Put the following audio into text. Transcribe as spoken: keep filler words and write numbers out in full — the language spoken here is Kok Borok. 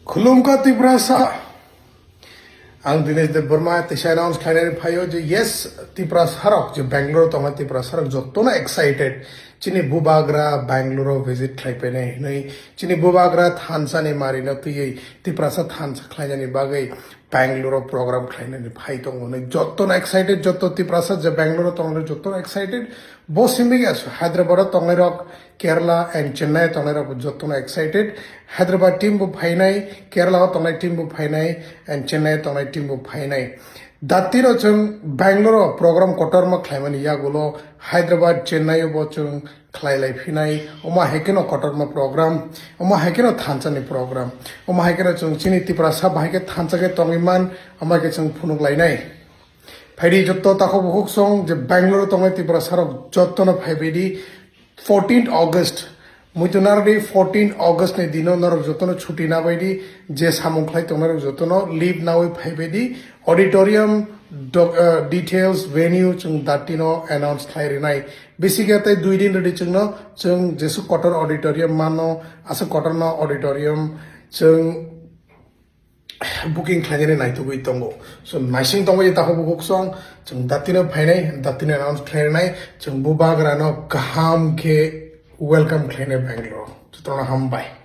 Khulumkha Tiprasa. Ang Dinesh Debbarma teisa announce khlainani phaio je yes, Tiprasa rok je Bangalore tongnai Tiprasa rok jotono excited. Chini bubagra Bangalore visit khlai painai hinwi chini bubagra thansani marino twiwi Tiprasa thansa khlainani bagwi Bangalore program khlainani phai tongo hinwi jotono excited, joto Tiprasa je Bangalore tongnai jotono excited. Bo simi Hyderabad tongnai rok, Kerala and Chennai tongnai rok jotono excited. Hyderabad team bo phainai, Kerala o tongnai team bo phainai and Chennai tongnai team bo phainai. Datino chwng Bangalore o program kotorma khlaimani yagulo Hyderabad, Chennai o bo chwng khlai lai phinai. Omo hai kheno kotorma program, omo hai kheno thansani program, omo hai kheno chwng chini Tiprasa bahai khe thansa khe tongwi man, omo hai khe chwng phunuk lainai. Phaidi jotto takhuk bukhuk song je Bangalore tongnai Tiprasa rok jottono phaibaidi fourteenth August. Muitu nardi fourteenth August ni dino norok jottono chuti nabaidi je samung khlai tongnai rok jottono leave nawi phaibaidi auditorium doc- uh, details venue chwng datino announce khlai rinai. Bisi khe tei dui din rwdi chwngno chwng jesuk kotor auditorium mano aswk kotorno auditorium chwng booking khlainani naitugwi tongo. So naising tongwi takhuk bukhuk song chwng datino phainai, datino announce khlainai, chwng bubagrano kaham khe welcome khlainai Bangalore. Jotono hambai.